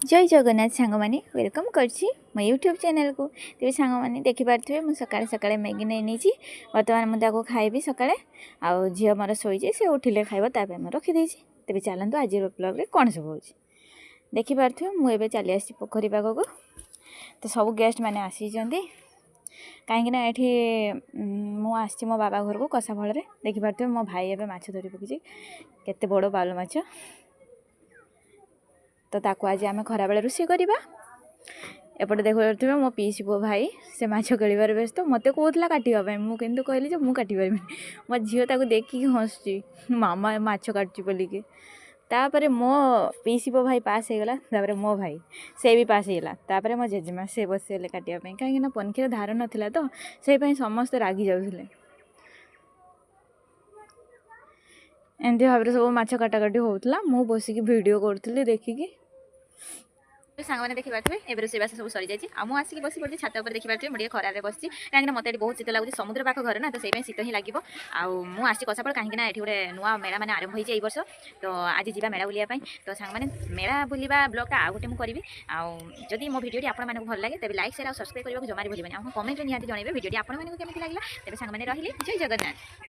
ଜୟ ଜଗନ୍ନାଥ ସାଙ୍ଗମାନେ, welcome କରୁଛି ମୋ ୟୁଟ୍ୟୁବ୍ ଚ୍ୟାନେଲ୍କୁ। ତେବେ ସାଙ୍ଗମାନେ, ଦେଖିପାରୁଥିବେ ମୁଁ ସକାଳେ ସକାଳେ ମ୍ୟାଗି ନେଇ ନେଇଛି। ବର୍ତ୍ତମାନ ମୁଁ ତାକୁ ଖାଇବି ସକାଳେ। ଆଉ ଝିଅ ମୋର ଶୋଇଛି, ସେ ଉଠିଲେ ଖାଇବ, ତା ପାଇଁ ମୁଁ ରଖିଦେଇଛି। ତେବେ ଚାଲନ୍ତୁ, ଆଜିର ବ୍ଲଗ୍ରେ କ'ଣ ସବୁ ହେଉଛି ଦେଖିପାରୁଥିବେ। ମୁଁ ଏବେ ଚାଲି ଆସିଛି ପୋଖରୀ ପାଖକୁ। ତ ସବୁ ଗେଷ୍ଟ ମାନେ ଆସିଛନ୍ତି, କାହିଁକିନା ଏଠି ମୁଁ ଆସିଛି ମୋ ବାବା ଘରକୁ କଷାଫଳରେ। ଦେଖିପାରୁଥିବେ, ମୋ ଭାଇ ଏବେ ମାଛ ଧରି ପକେଇଛି, କେତେ ବଡ଼ ବାଉଲ ମାଛ। ତ ତାକୁ ଆଜି ଆମେ ଖରାବେଳେ ରୋଷେଇ କରିବା। ଏପଟେ ଦେଖିପାରୁଥିବେ, ମୋ ପିଇସି ପୁଅ ଭାଇ ସେ ମାଛ ଖେଳିବାରେ ବ୍ୟସ୍ତ। ମୋତେ କହୁଥିଲା କାଟିବା ପାଇଁ, ମୁଁ କିନ୍ତୁ କହିଲି ଯେ ମୁଁ କାଟିପାରିବିନି। ମୋ ଝିଅ ତାକୁ ଦେଖିକି ହସୁଛି, ମାମା ମାଛ କାଟୁଛି ବୋଲିକି। ତାପରେ ମୋ ପିଇସି ପୁଅ ଭାଇ ପାସ୍ ହେଇଗଲା। ତାପରେ ମୋ ଭାଇ ସେ ବି ପାସ୍ ହେଇଗଲା। ତାପରେ ମୋ ଜେଜେମା ସେ ବସିଗଲେ କାଟିବା ପାଇଁ, କାହିଁକିନା ପନିକିର ଧାର ନଥିଲା, ତ ସେଇ ପାଇଁ ସମସ୍ତେ ରାଗି ଯାଉଥିଲେ। ଏମିତି ଭାବରେ ସବୁ ମାଛ କାଟାକାଟି ହେଉଥିଲା, ମୁଁ ବସିକି ଭିଡ଼ିଓ କରୁଥିଲି ଦେଖିକି। ସାଙ୍ଗମାନେ, ଦେଖିପାରୁଥିବେ ଏବେ ରୋଷେଇବାସ ସବୁ ସରିଯାଇଛି ଆଉ ମୁଁ ଆସିକି ବସି ପଡ଼ିଛି ଛାତ ଉପରେ। ଦେଖିପାରୁଥିବେ, ମୁଁ ଟିକେ ଖରାରେ ବସିଛି, କାହିଁକିନା ମୋତେ ଏଠି ବହୁତ ଶୀତ ଲାଗୁଛି। ସମୁଦ୍ର ପାଖ ଘର ନା, ତ ସେଇ ପାଇଁ ଶୀତ ହିଁ ଲାଗିବ। ଆଉ ମୁଁ ଆସିଛି କଷାପଳ, କାହିଁକିନା ଏଠି ଗୋଟେ ନୂଆ ମେଳା ମାନେ ଆରମ୍ଭ ହେଇଛି ଏଇ ବର୍ଷ। ତ ଆଜି ଯିବା ମେଳା ବୁଲିବା ପାଇଁ। ତ ସାଙ୍ଗମାନେ, ମେଳା ବୁଲିବା ବ୍ଲଗ୍ଟା ଆଉ ଗୋଟେ ମୁଁ କରିବି। ଆଉ ଯଦି ମୋ ଭିଡ଼ିଓଟି ଆପଣମାନଙ୍କୁ ଭଲ ଲାଗେ, ତେବେ ଲାଇକ୍, ସେୟାର ଆଉ ସବସ୍କ୍ରାଇବ୍ କରିବାକୁ ଜମାରେ ଭୁଲିବେନି। ଆଉ କମେଣ୍ଟରେ ନିହାତି ଜଣାଇବେ ଭିଡ଼ିଓଟି ଆପଣମାନଙ୍କୁ କେମିତି ଲାଗିଲା। ତେବେ ସାଙ୍ଗମାନେ, ରହିଲି, ଜୟ ଜଗନ୍ନାଥ।